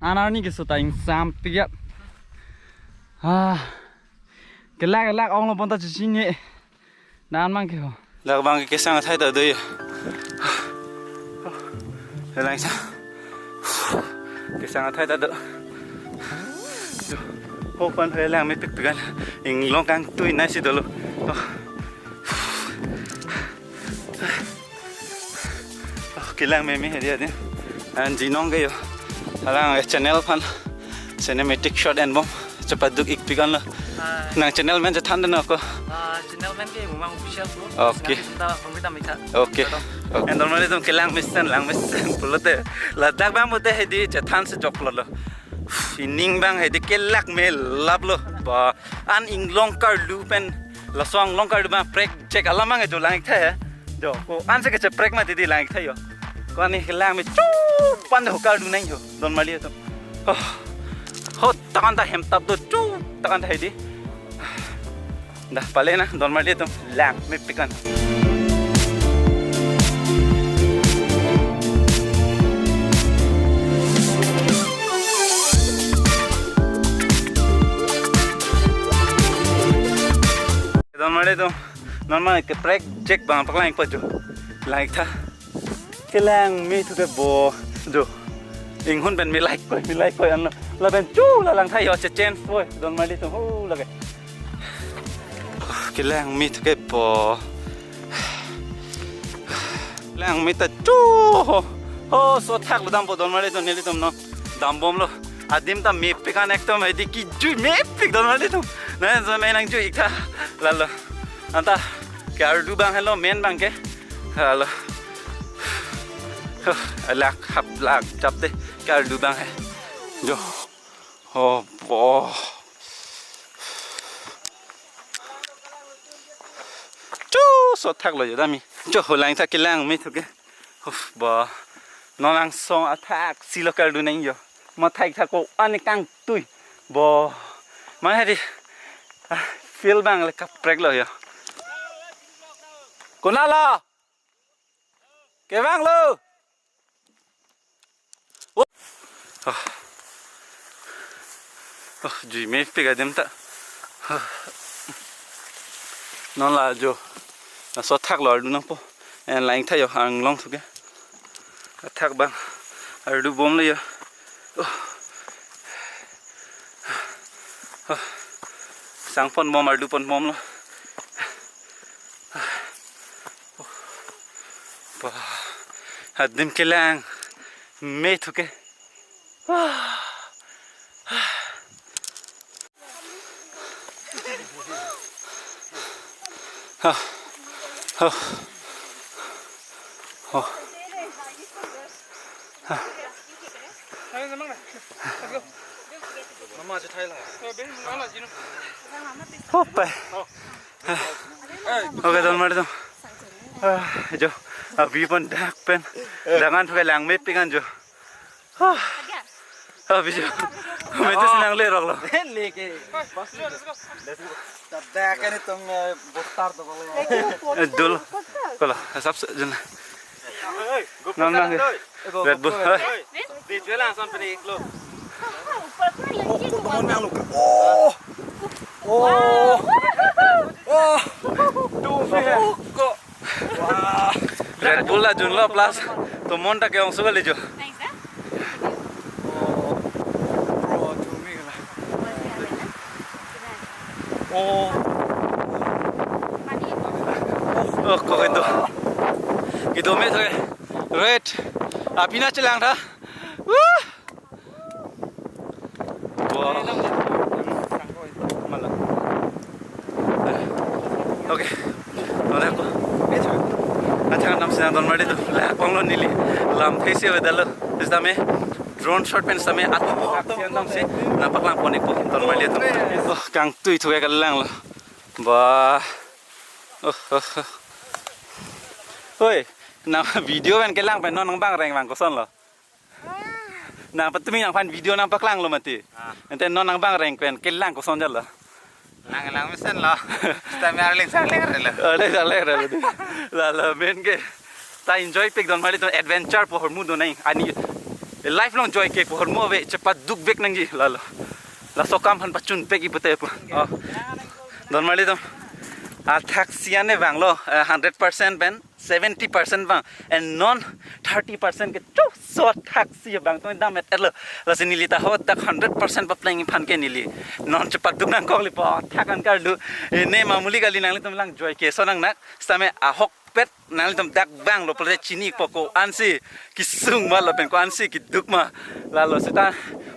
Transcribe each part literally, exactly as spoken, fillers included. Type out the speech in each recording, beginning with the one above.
An arni keso ta ingsampik ya. Ah. Kelak kelak onglo bonta chichinine. Dan mang ke ho. Lak bang ke kesang athai ta do ya. Helang sa. Kesang athai ta do. Ho pan helang mepikpik an. Inglong kangtui nai si dolo. Oh. Oh, kelang meme hedi adi. An jinong ke yo. Alang channel aphan cinematic shot enbom chepaduk-ikpik anlo. Ah. Nang channel amen chethan deno ko. Ah, channel amen ke Bumang Official bro. Okay. Nang ta pemita mita. Okay. Betul. Okay. An don mali atum kelang mesen lang mesen pulote. Ladak bang mute hedi chethan si jok lo. Ining bang hedi kelak me lap lo. Ba an inglong karlu pen laso inglong karlu bang prek jek alam bang ejo lang-ik tha he. Jo, ko an se kecheprek mati di lang-ik tha yo. Ko ani kelang me chupan ho karlu nang yo. Don mali atum. Oh. Ho takan ta hem tap do chu takan ta hedi. Dah pale na don mali atum lang mepik an. Don mali atum, non mane keprek jek bang paklang-ik po jo. Lang-ik tha. Kelang me thu ke bo jo. Inghun pen milai koi, milai koi anlo. Lapen chu la lang tha yo che chen foi. Don mali atum ho lake. Kelang me thu ke bo. Lang me ta chu ho. Ho so thak lo dampo don mali atum nelitum non. Dambomlo. Adim ta mepik an ekdom hedi kijui mepik don mali atum. Na so me nang jui-ik tha. Lalo. Anta ke ardu bang helo men bang ke. Lalo. Huh, lak hap lak chap de ke ardu bang he. Jo. Oh, bo. Chu so thak lo jo dami. Jo ho lang thak kelang me thu ke. Uf, ba. Non angsong athak si lo karlu nang yo. Ma thak thak ko ani kangtui. Bo. Ma hedi. Ah, feel bang le kaprek lo yo. Konat lo? Kevang lo. Oh. Oh. Oh, jui mepik adim ta. Oh. Non la jo. Laso thak lo ardu nangpo. En lang tha yo inglong thu ke. Athak bang. Ardu bomlo yo. Oh. Oh. Sang ponbom ardu ponbomlo. Bah. Adim kelang me thu ke. Ah. Ah. Ah. Oh. Ah. Hopai. Okay, don mali atum. Ah, jo. Abi pon dak pen. Dak an thu ke lang mepik an jo. Ah. Abi jo. Metu si nang lerok lo. Leke. Dak an itum, eh, botar to kolo. Eh, dul. Kolo, asap se jen. Non nang. Red Bull. Hei. Di jual langsung pini iklo. Oh, oh, oh, oh. Oh. Tuh, sih. Kok. Wah. Red Bull la junlo plus. Tomon ta ke-ong suka lejo. Oh. Oh, kok itu. Itu me thu ke. Wait. Apina chelang tha. Wah. Wah. Malah. Okay. Nona ko. Athang nam sinang don mali atum. La konglo neli. Lamthe si avedetlo. Sitame drone shot pen sitame at. Athang nam si. Nangpaklang pon-ik po don mali atum. Oh, kangtui thu ke kelanglo. Bah. Oh, oh, oh. Oi, nang video pen kelang pen non nang bang reng bang kosonlo. Nang patumi nangphan video nangpaklanglo mati. Ah. Ante non nang bang reng pen kelang koson jalo. Lang lang mesenlo. Sitame arling sarling relo. Arling sarling relo. Lalo men ke. Ta enjoy pik don mali atum adventure po hormu do nai. Ani. Life along joike pu ahormu ave, chepaduk vek nangji lalo. Laso akam aphan pachun pek ipute pu. Oh. Don marli atum. Athak sian ne vanglo, eh, hundred percent pen seventy percent vang. And non thirty percent ke choso athak si vang tung dam-et-etlo. Lasi neli ta ho dak hundred percent papleng aphan ke neli non chepaduk nangkoklo pu athak an karlu. Eh, ne mamuli kali, nanglitum lang joike so nang nak. Sitame ahokpet nanglitum dak vanglo pulote chinipo ko-ansi kesung ma lapen ko-ansi keduk ma. Lalo seta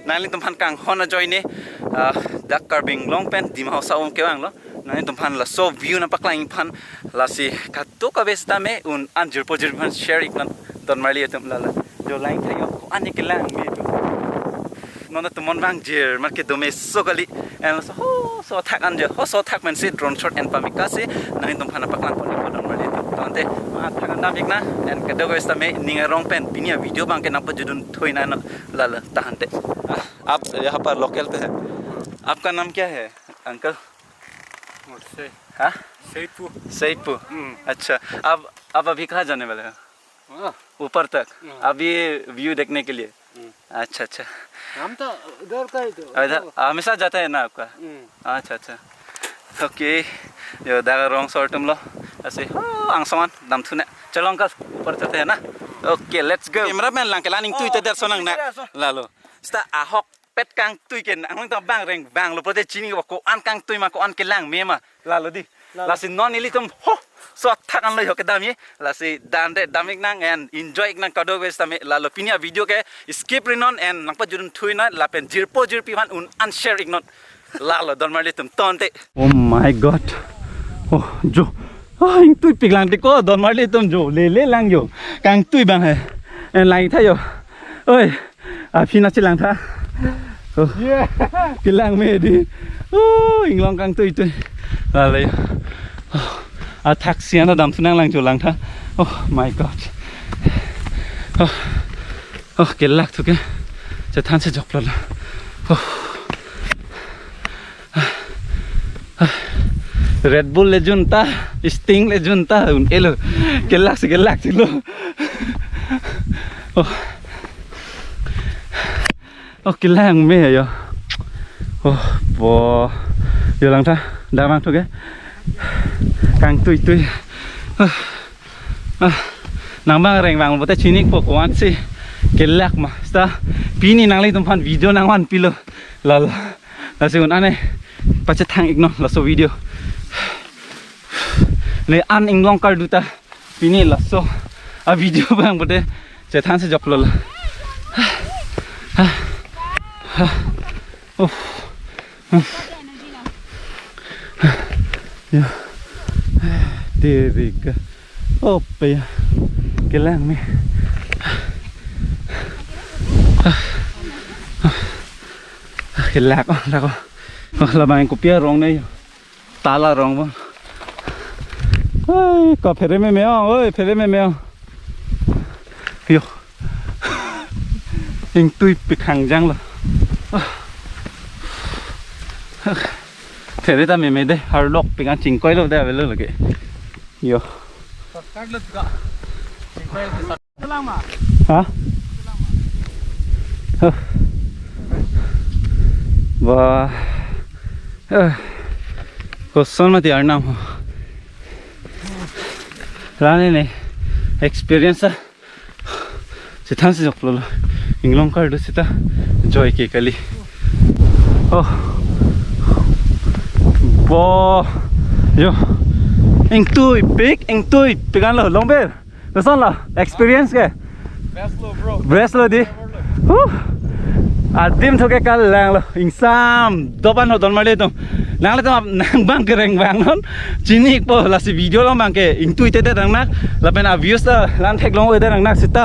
nanglitum aphan kanghon ajoine, ah, dak Karbi Anglong pen Dima Hasao kevanglo. Nanglitum aphan laso view nangpaklang aphan, lasi kadokave sitame un-an jirpo jirpi aphan share iknon don marli atum lalo. Jo lang thayo, ko-an kelang me atum. Non atum non vang jir, mat kedo meso kali. And so, ho, so athak an jo, ho, so athak pensi drone shot en pameka si, nanglitum aphan nangpaklang pon ikpo don marli atum. Tangte, ma athak an dam ik nang, and kadokave sitame ning arong pen, pini avideo abang ke nangpajudun thuinang lalo, tangte. Ah, आप यहाँ पर लोकल पे है? आपका नाम क्या है, अंकल? और से, हाँ? सेपू। सेपू। हम्म। अच्छा, आप, आप अभी कहाँ जाने वाले हो? हाँ। ऊपर तक? हाँ। अभी व्यू देखने के लिए? हम्म। अच्छा, अच्छा। हम तो उधर का ही तो। अच्छा, हमेशा जाता है ना आपका? हम्म। अच्छा, अच्छा। Okay. Jo, dak arong so artum lo. Lasi, oh, angsong an damthu ne. चलो अंकल, ऊपर चलते हैं ना? Okay, let's go. Cameraman lang ke la ning tuite det so nang na. Lalo. Seta ahokpet kangtui ke nangta bang reng vanglo pulote chinipo ko-an kangtui ma, ko-an kelang me ma. Lalo di. Lalo. Lasi non ilitum ho, so athak an lo ho kedam ye. Lasi dan de dam ik nang and enjoy ik nang kadokave sitame. Lalo pini avideo ke skip ri non and nangpajudun thuinang lapen jirpo jirpi aphan un-an share iknon. Lalo don marli atum tangte. Oh my God. Oh, jo. Oh, ingtuipik lang ti ko don marli atum jo. Lele lang jo. Kangtui abang he. And lang thayo. Oi. Aphi na chelang tha. Oh. Yeah. Kelang me di. Oh, inglong kangtuitui. Lalo jo. Oh, athak sian damthu nanglang jo lang tha. Oh my God. Oh. Oh, kelak thu ke. Chethan si joklo la. Oh. Red Bull le junta, Sting le junta, un-elo. Kelak si kelak si lo. Oh. Oh, kelang me jo. Oh, bo. Jo lang tha, damthu ke. Kangtuitui. Oh. Ah, nang bang reng vang pulote chinipo ko-ansi kelak ma. Seta pini nanglitum aphan video nangvan pilo. Lalo. Lasi un-an ne pachethang iknon laso video. Ne an inglong kardu ta pini laso avideo abang pulote chethan si joklo la. Oh. Ya. Deriga. Opa ya. Kelang me. Kelak, oh, lak, oh. Oh, labang kopi arong ne jo. Tala arong bo. Oi, ko phere meme ong, oi, phere meme ong. Jo. Ingtuipik hangjang lo. Phere ta meme de, harlokpik an chingkoilo de avelo lake. Jo. Ha? Huh. Ba. Eh. Koson mati arnam ho. Lale ne experience a. Chethan si joklo la. Inglong kardu seta joike kali. Oh. Bo. Jo. Ingtuipik, ingtuipik an lo, Longbir. Koson lo experience ke? Best lo, bro. Best lo di. Huh. Adim thu ke kelang lo. Ingsam dopan ho don marli atum. Nanglitum nang bang kereng vangnon. Chinipo, lasi video along bang ke ingtuite det nang nak. Lapen a views ta lang theklong-e det nang nak seta.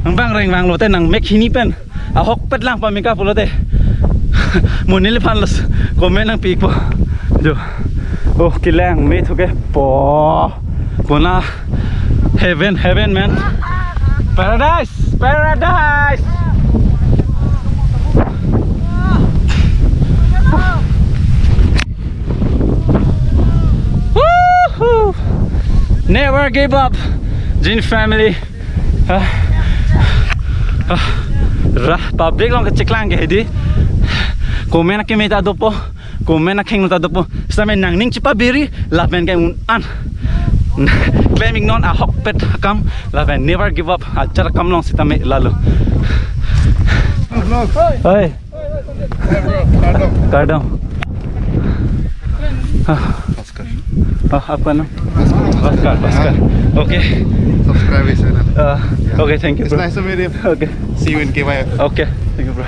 Nang bang reng vanglo te nang mek hini pen ahokpet lang pameka pulote. Monit aphan los comment nangpi ikpo. Jo. Oh, kelang me thu ke po. Pona heaven, heaven, man. Paradise, paradise. Woohoo! Never give up, Jin family. Ah. Ah. Ra public along kacheklang ke hedi. Komen akeme ta dopo. Komen akheng ta dopo. Sitame nangning chepabiri lapen ke un-an. Klem iknon ahokpet akam lapen never give up ajat akam along sitame lalo. Hoi. Kardom. Ah. Bhaskar. Ah, आपका नाम? भास्कर। भास्कर, Bhaskar. Okay। Subscribe his channel। Ah, yeah। Okay, thank you, bro। It's nice to meet you। Okay। See you in K Y F। Okay, thank you, bro।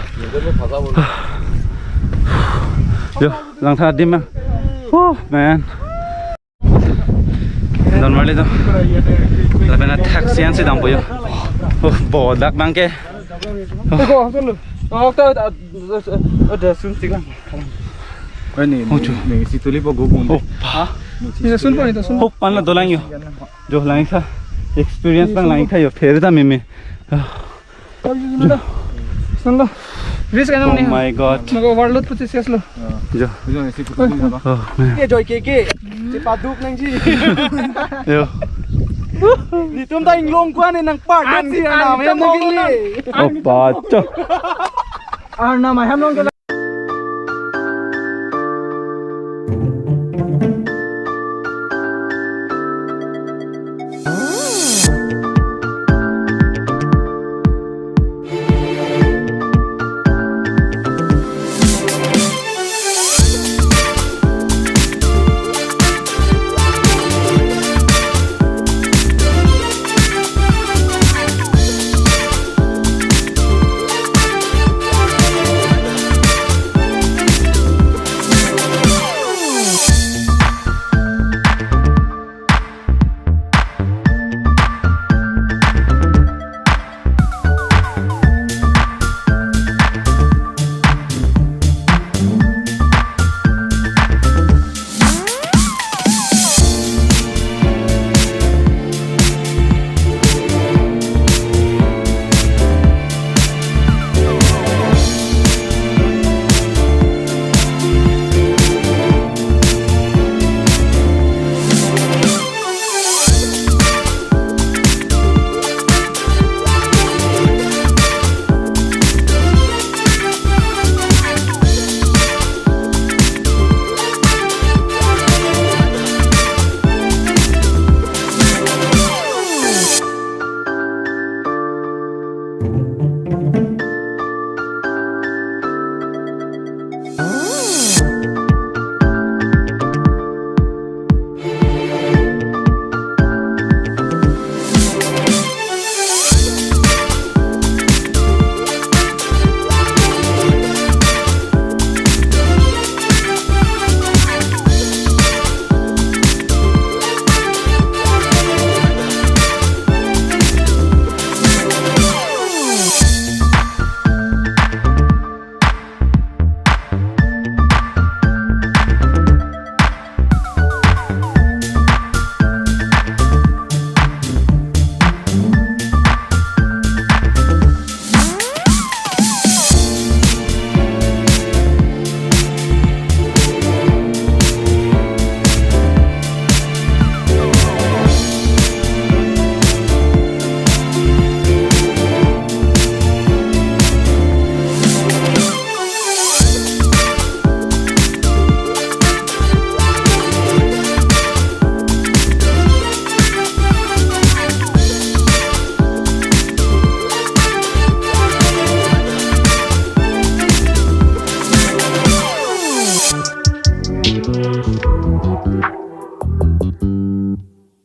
Yo, langtha dim, man। Oh, man। Don Marley to। Lapen athak sian si dampo yo। Oh, bodak abang ke। Oh, ta, ta, ta, ta, ta, sun si kan। Oi, ni, ni, ni, si tuli po gubun. Oh, pa. Ni, si tuli. Ni, ta sun po, ni, ta sun po. Hop, pan la dolang yo. Jo lang tha. Experience abang lang tha yo. Phere ta meme. Sun lo. Risk anong ni? Oh my God. Mag-overload po si sias lo. Jo. Jo, ni, si putu gubun ba. Oh, man. Ke joy ke ke. Si paduk nangji. Yo. Netum ta inglong kwan nangpar. An, si an, anam an, hem nangkili. Oh, pa, cho. Arnam ahem long ke.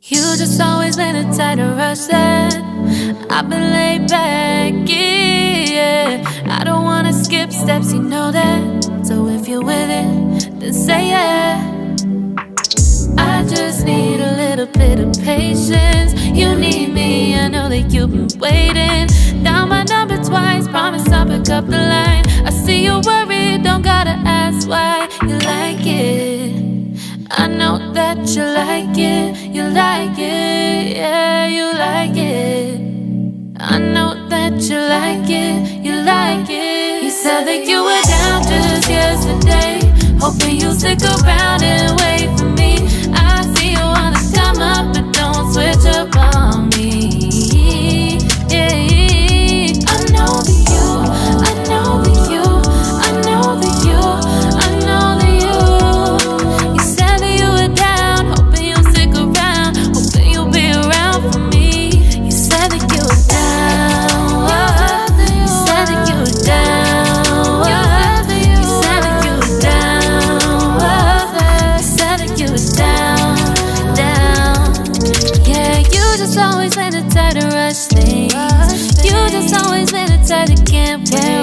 You just always been a tighter rush than I've been laid back, yeah. I don't wanna skip steps, you know that. So if you're with it, then say yeah. I just need a little bit of patience. You need me, I know that you've been waiting. Down my number twice, promise I'll pick up the line. I see you worried, don't gotta ask why. You like it, I know that you like it. You like it, yeah, you like it. I know that you like it, you like it. You said that you were down just yesterday, hoping you'll stick around and wait for me. I see you wanna come up, but don't switch up on me. Yeah, I know that you Always been the type to rush things. You just always been the type to gamble.